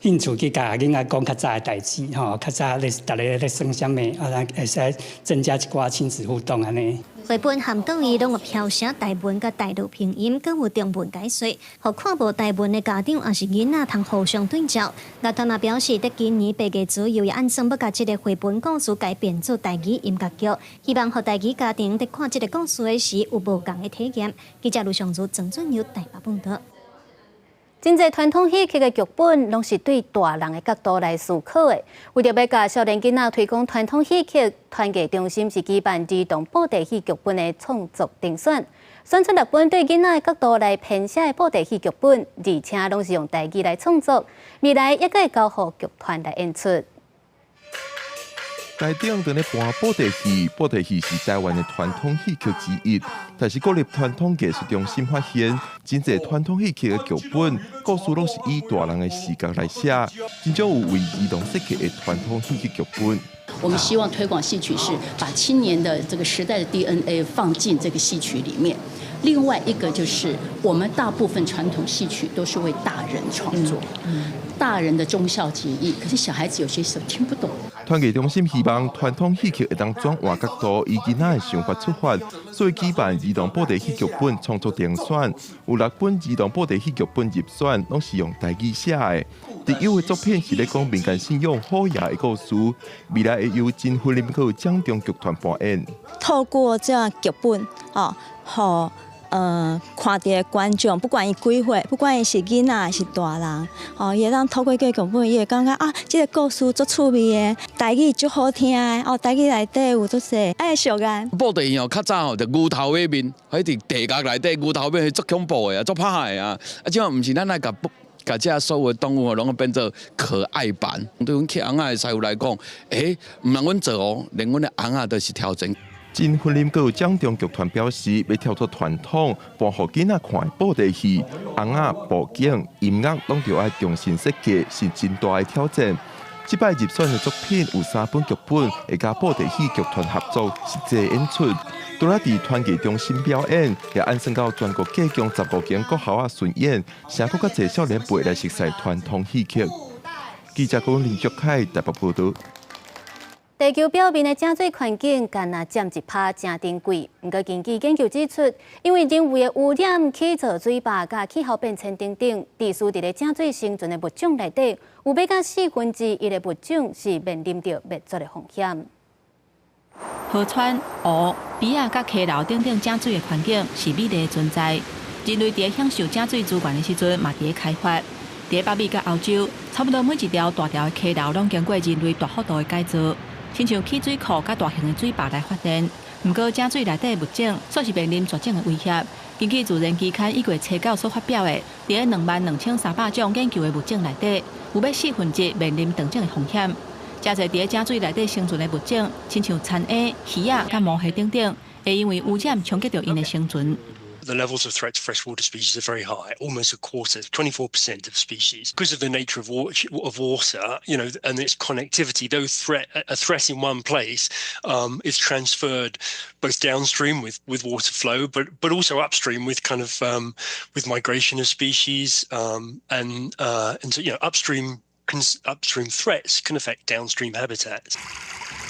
興趣去共囡仔講較早的代誌，吼，較早咧逐个咧耍啥物，啊，會使增加一寡親子互動按呢。繪本含桌椅攏有飄寫台文佮台語拼音，閣有中文解說，予看無台文的家長抑是囡仔通互相對照。樂團嘛表示，佇今年8月左右，也按算欲共這个繪本故事改編做台語音樂劇，希望予台語家庭佇看這个故事的時有無仝的體驗。記者盧尚如、曾俊友台北報導。真濟傳統戲曲的劇本，攏是對大人的角度來思考的。為著欲共少年囡仔推廣傳統戲曲，傳藝中心是舉辦兒童布袋戲劇本的創作評選，選出六本對囡仔的角度來編寫的布袋戲劇本，而且攏是用台語來創作。未來猶閣會交予劇團來演出。台頂佇咧搬布袋戲，布袋戲是台灣的傳統戲曲之一。但是國立傳統藝術中心發現，真濟傳統戲曲的劇本故事攏是以大人的視角來寫，真少有為兒童設計的傳統戲曲劇本。我們希望推廣戲曲，是把青年的這個時代的 DNA 放進這個戲曲裡面。另外一個就是，我們大部分傳統戲曲都是為大人創作。大人的忠孝節義，可是小孩子有些時候聽不懂。傳藝中心希望傳統戲曲會當轉換角度，以囡仔的想法出發，所以舉辦兒童布袋戲劇本創作遴選，有六本兒童布袋戲劇本入選，攏是用台語寫的。特有的作品是咧講民間信仰虎爺的故事，未來會由真雲林閣蔣中劇團扮演。透過這樣劇本，哦，予看著的觀眾，不管伊幾歲，不管伊是囡仔還是大人，哦，伊會當透過這個劇本，伊會感覺啊，這個故事足趣味的，台語足好聽的，哦，台語內底有足濟愛俗啊。布袋戲哦，較早吼就牛頭馬面，彼佇地獄內底牛頭馬面足恐怖的啊，足歹的啊。啊，這馬毋是咱愛共共這所有的動物攏變做可愛版。對阮刻尪仔的師傅來講，欸，毋通阮做哦，連阮的尪仔都是挑戰。真雲林閣蔣中劇團表示，欲跳脫傳統，搬予囡仔看的布袋戲，尪仔、布景、音樂攏著愛重新設計，是真大的挑戰。這擺入選的作品有三本劇本，會佮布袋戲劇團合作實際演出。除了佇傳藝中心表演，也按算到全國各共15間國校仔巡演，成閣較濟少年輩來熟悉傳統戲曲。記者郭林卓凱台北報導。地球表面的井水環境，干焦佔1%誠珍貴。毋過根據研究指出，因為人為的污染、起造水壩、佮氣候變遷等等，致使佇咧井水生存的物種內底，有欲到1/4的物種是面臨著滅絕的風險。河川、湖、埤仔佮溪流等等井水的環境是美麗的存在。人類佇享受井水資源的時陣，嘛佇咧開發。佇北美佮歐洲，差不多每一條大條的溪流攏經過人類大幅度的改造。親像起水庫佮大型的水壩來發電，毋過井水內底物種，煞是面臨絕種的威脅。根據《自然》期刊1月初9所發表的，佇咧22,300種研究的物種內底，有欲1/4面臨斷種的風險。誠濟佇咧井水內底生存的物種，親像田蝦、魚仔佮毛蝦等等，會因為污染衝擊著𪜶的生存。 The levels of threat to freshwater species are very high, almost a quarter, 24% of species. Because of the nature of water and its connectivity, those threat, a threat in one place is transferred both downstream with water flow, but also upstream with kind of with migration of species, and so upstream threats can affect downstream habitats.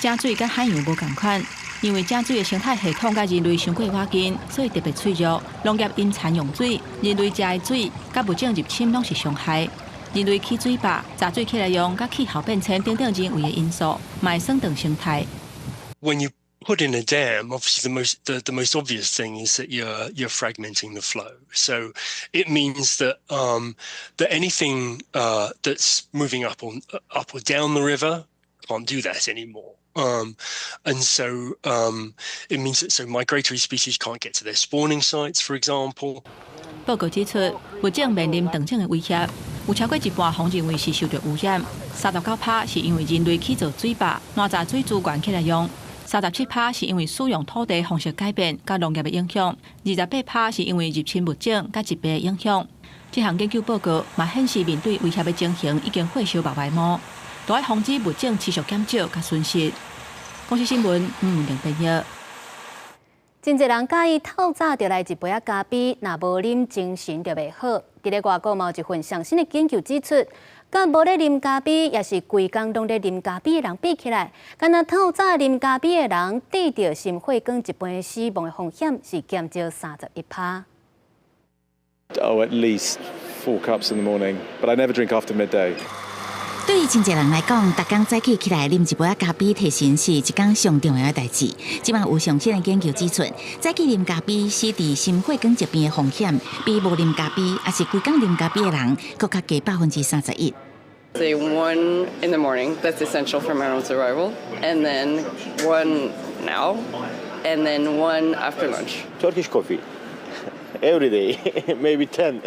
井水佮海洋無仝款，因為井水的生態系統佮人類傷過倚近，所以特別脆弱。農業淹田用水、人類食的水佮物種入侵攏是傷害。人類起水壩、鍘水起來用，佮氣候變遷等等人為的因素，嘛會損斷生態。 When you put in a dam, obviously the most obvious thing is that you're fragmenting the flow. So it means that anything that's moving up or down the river can't do that anymore. And so it means that so migratory species can't get to their spawning sites, for example. 報告指出，物種面臨斷種的威脅，有超過一半予認為是受著污染，39%是因為人類起造水壩、挪鍘水資源起來用，37%是因為使用土地方式改變佮農業的影響，28%是因為入侵物種佮疾病的影響。這項研究報告嘛顯示，面對威脅的情形已經火燒目內毛，著愛防止物種持續減少佮損失。公視新聞吳文玲編譯。真濟人佮意透早就來一杯仔咖啡，若無啉精神就袂好。佇咧外國嘛有一份上新的研究指出，佮無咧啉咖啡，抑是規工攏咧啉咖啡的人比起來，干焦透早啉咖啡的人，得著心血管疾病死亡的風險是減少31%。 Oh, at least four cups in the morning, but I never drink after midday. 對於真濟人來講，逐工早起起來啉一杯仔咖啡提神是一工上重要的代誌。這馬有上新的研究指出，早起啉咖啡使得心血管疾病的風險，比無啉咖啡抑是規工啉咖啡的人，閣較低31%。 Say one in the morning, that's essential for my own survival, and then one now, and then one after lunch. Turkish coffee every day, maybe 10.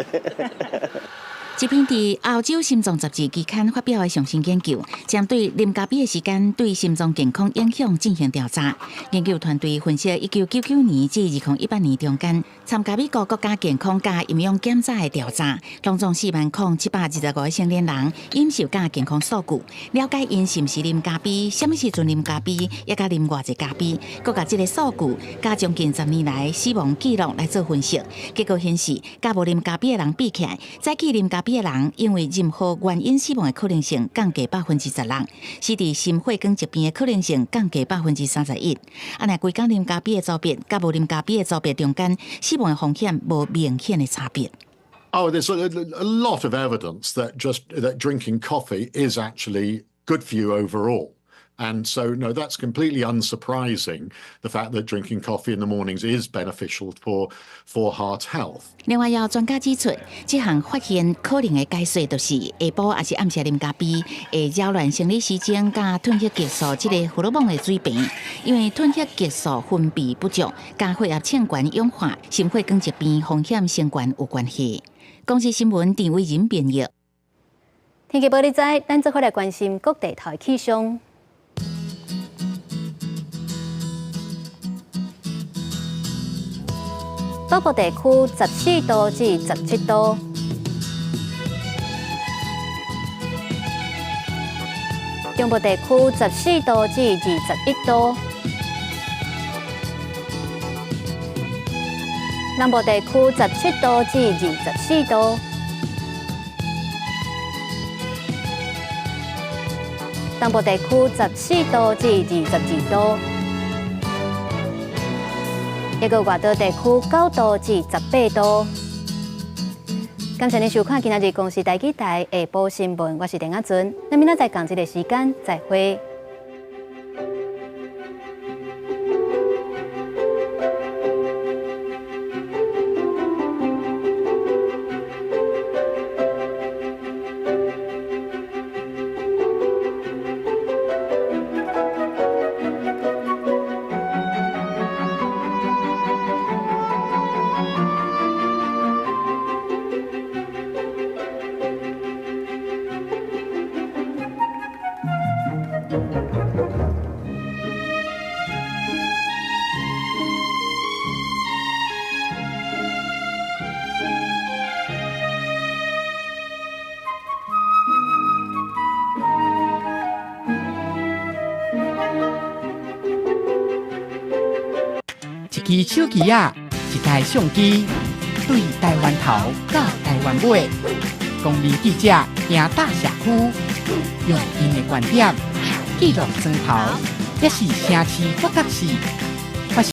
這篇佇歐洲心臟雜誌期刊發表的上新研究，針對啉咖啡的時間對心臟健康影響進行調查。研究團隊分析1999年至2018年中間，參加美國國家健康佮營養檢查的調查，攏總40,725個成年人飲食佮健康數據，了解𪜶是毋是啉咖啡，啥物時陣啉咖啡，抑佮啉偌濟咖啡，閣共這个數據佮將近10年來死亡記錄來做分析，結果顯示，佮無啉咖啡的人比起來，早起啉咖啡啡的人，因為任何原因死亡的可能性降低16%，死佇心血管疾病的可能性降低31%。啊，若規工啉咖啡的組別，佮無啉咖啡的組別中間，死亡的風險無明顯的差別。 Oh, there's a lot of evidence that just that drinking coffee is actually good for you overall. And so, no, that's completely unsurprising, the fact that drinking coffee in the mornings is beneficial for heart health. 另外，有專家指出，這項發現可能的解說就是下晡抑是暗時啉咖啡，會擾亂生理時鐘佮褪黑激素這个荷爾蒙的水平，因為褪黑激素分泌不足，佮血壓升懸氧化、心血管疾病風險升懸有關係。公視新聞陳偉仁編譯。天氣報你知，咱做伙來關心各地頭的氣象。北部地區14度至17度，中部地區14度至21度，南部地區17度至24度，東部地區14度至22度。一个外島地區9度至18度。感謝您收看今仔日公視台語台下晡新聞，我是鄭亞尊。咱明仔載仝這个時間再會。一支手機仔，一台相機，對台灣頭到台灣尾，公民記者行踏社區，用𪜶的觀點記錄磚頭，抑是城市獨角戲。